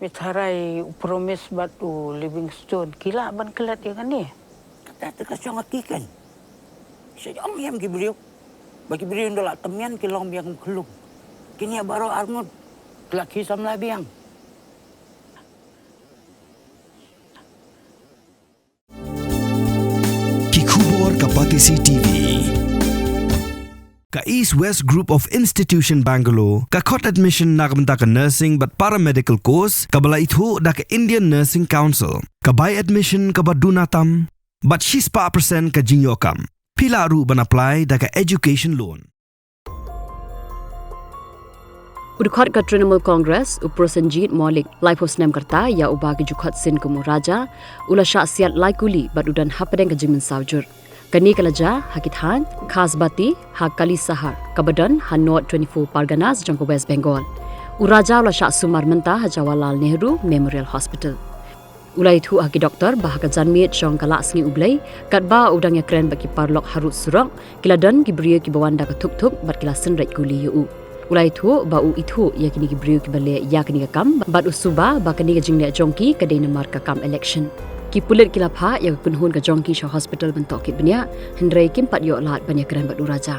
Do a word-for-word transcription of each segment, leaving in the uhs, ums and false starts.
Pynthrai u Promise bad u Livingstone ki lah ban klet ïa kane. Kata te ka shong ha ki kan. Sha ong ïam ki briew. Ba ki briew nda la tymmen ki long biang kum khlung. Kine baroh arngut ki la ki samla biang. Ki khubor ka Batesi T V. Ka East West Group of Institution Bangalore ka khot admission na ka bynta ka nursing bad paramedical course kaba la ithuh da ka Indian Nursing Council. Ka bai admission kaba duna tam bad shispah percent ka jingïoh kam. Phi lah ruh ban apply da ka education loan. U dkhot ka Trinamool Congress, u Prosenjit Maulik, laiphew snem ka rta, ïa uba ki ju khot sien kum u Raja, u la shah siat lai kuli bad u don hapdeng ka jingmynsaw jur. Kane ka la jia ha ki thaiñ Khasbati, ha Kalisahar, kaba don ha North twenty-four Parganas jong ka West Bengal. U Raja u la shah sumar mynta ha Jawaharlal Nehru Memorial Hospital. U la ïathuh ha ki doktor ba ha ka janmiet jong ka Laisngi U Blei, katba u dang ïakren bad ki paralok harud surok, ki la don ki briew kiba wan da ka thuk thuk bad ki la synreit kuli ïa u. U la ïathuh ba u ithuh ïa kine ki briew kiba leh ïa kane ka kam bad u suba ba kane ka jingleh jong ki ka dei namar ka kam election. Ki pulit ki la phah ïa ka kynhun ka jong ki sha hospital ban tohkit bniah, hynrei kim pat ïoh lad ban ïakren bad u Raja.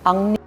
Ang